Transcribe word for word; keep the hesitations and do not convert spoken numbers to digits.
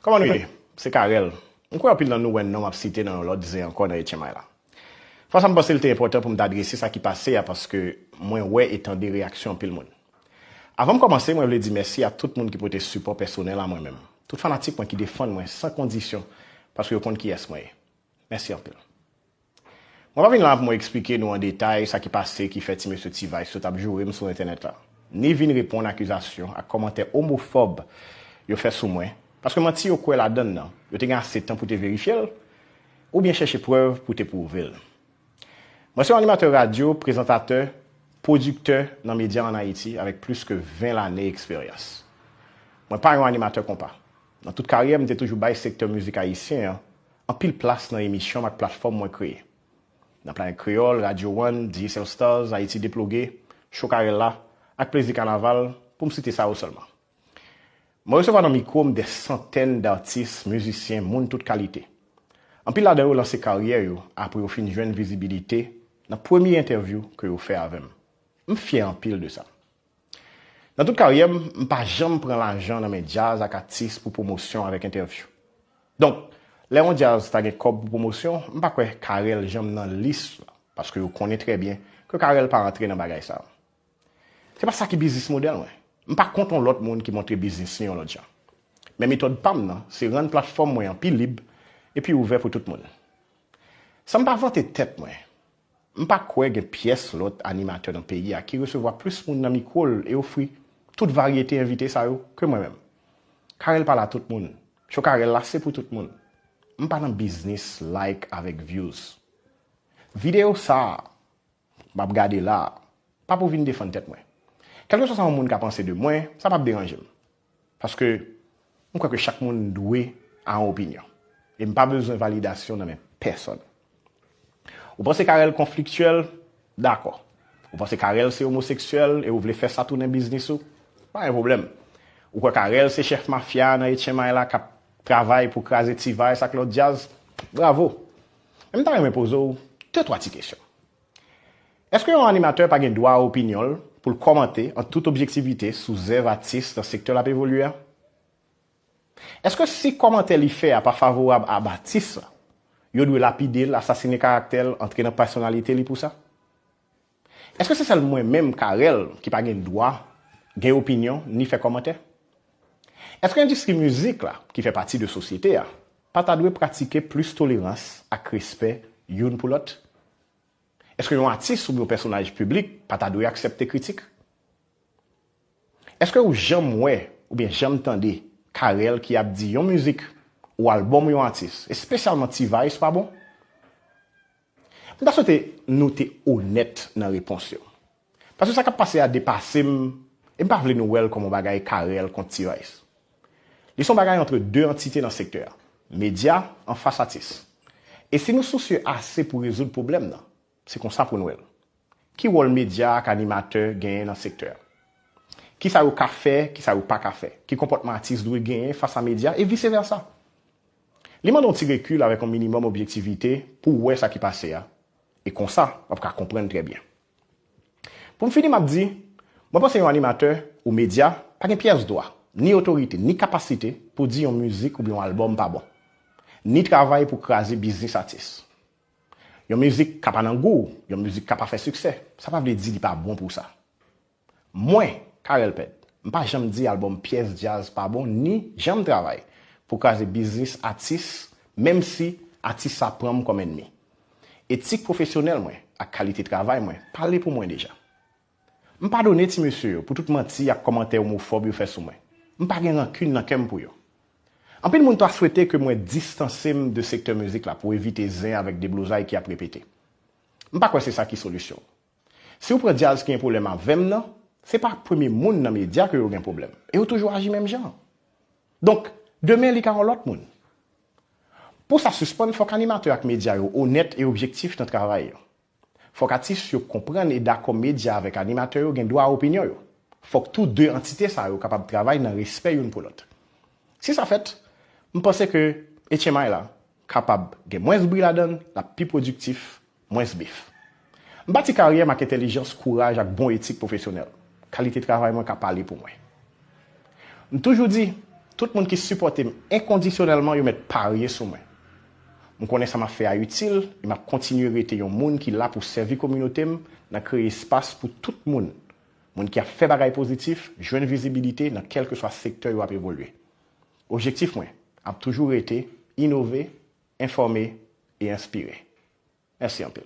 Kòman nou ye? Se Carel. M kwè anpil nan nou wè non m ap site nan yon lòt zen ankò nan Etchenmay la. Fwa sa m panse l te enpòtan pou m ta adrese sa ki pase a paske mwen wè e tande reyaksyon anpil moun. Avan m kòmanse, mwen vle di mèsi a tout moun ki pote sipò pèsonèl a mwen menm. Tout fanatik mwen ki defann mwen san kondisyon paske yo konn kiyès mwen ye. Mèsi anpil. Mwen pa vin la pou mwen eksplike nou an detay sa ki pase ki fè ti mesye T-Vice yo t ap joure m sou entènèt la, ni vin reponn akizasyon ak kòmantè omofòb yo fè sou mwen, paske manti yo kwè ladann nan, yo te gen ase tan pou te verifye l, oubyen chèche prèv pou te pwouve l. Mwen se yon animatè radyo, prezantatè, pwodiktè nan medya ann Ayiti avèk plis ke ven lane eksperyans. Mwen pa yon animatè konpa. Nan tout karyè m, m te toujou bay sektè mizik ayisyen an anpil plas nan emisyon m ak platfòm mwen kreye. Nan Planèt Kreyòl, Radyo One, Digicel Stars, Ayiti Deploge, Cho Carel la, ak Plezi Kanaval, pou m site sa yo sèlman. Mwen resevwa nan mikwo m dè santèn datis, mizisyen, moun tout kalite. Anpil ladan yo lanse karyè yo apre yo fin jwenn vizibilite nan premye entèvyou ke yo fè avè m. M fyè anpil de sa. Nan tout karyè m, m pa janm pran lajan nan men djaz ak atis pou pwomosyon avèk entèvyou. Donk, lè yon djaz ta gen kòb pou pwomosyon, m pa kwè Carel janm nan lis la, paske yo konnen trè byen ke Carel pa rantre nan bagay sa yo. Se pa sa ki biznis modèl mwen. M pa kont yon lòt moun ki montre biznis li yon lòt jan. Men metòd pa m nan, se rann platfòm mwen an pi lib epi ouvè pou tout moun. San m pa vante tèt mwen, m pa kwè gen pyès lòt animatè nan peyi a ki resevwa plis moun nan mikwo l e ofri tout varyete envite sa yo ke mwen menm. Carel pa la tout moun. Cho Carel la se pou tout moun. M pa nan biznis like avèk views. Videyo sa a m ap gade la a, pa pou vin defann tèt mwen. Kèlkeswa sa yon moun ka panse de mwen, sa p ap deranje m. Paske m kwè ke chak moun dwe a yon opinyon. E m pa bezwen validasyon nan men pèsonn. Ou panse Carel konfliktyèl? Dakò. Ou panse Carel se omoseksyèl e ou vle fè sa tounen biznis ou? Pa gen pwoblèm. Ou kwè Carel se chèf mafya a nan Etchenmay la k ap travay pou kraze T-Vice ak lòt djaz? Bravo! Men m ta renmen poze w de twa ti kesyon. Èske yon animatè pa gen dwa a opinyon l pou l kòmante an tout objektivite sou zèv atis nan sektè l ap evolye a? Èske si kòmantè li fè a pa favorab a atis la, yo dwe lapide l, asasine karaktè l, antre nan pèsonalite li pou sa? Èske se sèl mwen menm, Carel, ki pa gen dwa gen opinyon ni fè kòmantè? Èske endistri mizik la, ki fè pati de sosyete a, pa ta dwe pratike plis tolerans ak respè youn pou lòt? Èske yon atis oubyen yon pèsonaj piblik pa ta dwe aksepte kritik? Èske ou janm wè oubyen janm tande Carel ki ap di yon mizik ou albòm yon atis, espesyalman T-Vice, pa bon? M ta swete nou te onèt nan repons yo. Paske sa k ap pase a depase m e m pa vle nou wè l kòm yon bagay Carel kont T-Vice. Li se yon bagay antre de antite nan sektè a, medya anfas atis. E si nou sousye ase pou rezoud pwoblèm nan, se konsa pou n wè l. Ki wòl medya ak animatè genyen nan sektè a? Kisa yo ka fè, kisa yo pa ka fè? Ki konpòtman atis dwe genyen fas a medya e vise vèsa? Li mande yon ti rekil avèk yon minimòm objektivite pou w wè sa ki pase a, e konsa, w ap ka konprann trè byen. Pou m fini, m ap di, mwen panse yon animatè ou medya pa gen pyès dwa, ni otorite, ni kapasite pou di yon mizik oubyen yon albòm pa bon, ni travay pou kraze biznis atis. Yon mizik ka pa nan gou w, yon mizik ka pa fè siksè, sa pa vle di li pa bon pou sa. Mwen, Carel Pèt, m pa janm di albòm pyès djaz pa bon ni janm travay pou kraze biznis atis, menm si atis sa pran m kòm ènmi. Etik pwofesyonèl mwen ak kalite travay mwen pale pou mwen deja. M padone ti mesye yo pou tout manti ak kòmantè omofòb yo fè sou mwen. M pa gen rankin nan kè m pou yo. Anpil moun ta swete ke mwen distanse m de sektè mizik la pou evite zen avèk deblozay ki ap repete. M pa kwè se sa ki solisyon. Si w pran djaz ki gen pwoblèm avè m nan, se pa ak premye moun nan medya ke yo gen pwoblèm. E yo toujou aji menm jan. Donk, demen li ka yon lòt moun. Pou sa sispann, fòk animatè ak medya yo onèt e objektif nan travay yo. Fòk atis yo konprann e dakò medya avèk animatè yo gen dwa a opinyon yo. Fòk tou de antite sa yo kapab travay nan respè youn pou lòt. Si sa fèt, m panse ke Etchenmay la kapab gen mwens bri ladan l, l ap pi pwodiktif, mwens bif. M bati karyè m ak entèlijans, kouraj ak bon etik pwofesyonèl. Kalite travay mwen ka pale pou mwen. M toujou di, Tout moun ki sipòte m enkondisyonèlman, yo mèt parye sou mwen. M konnen sa m ap fè a itil, e m ap kontinye rete yon moun ki la pou sèvi kominote m nan kreye espas pou tout moun. Moun ki ap fè bagay pozitif jwenn vizibilite nan kèlkeswa sektè yo ap evolye. Objektif mwen ap toujou rete inove, enfòme e enspire. Mèsi anpil.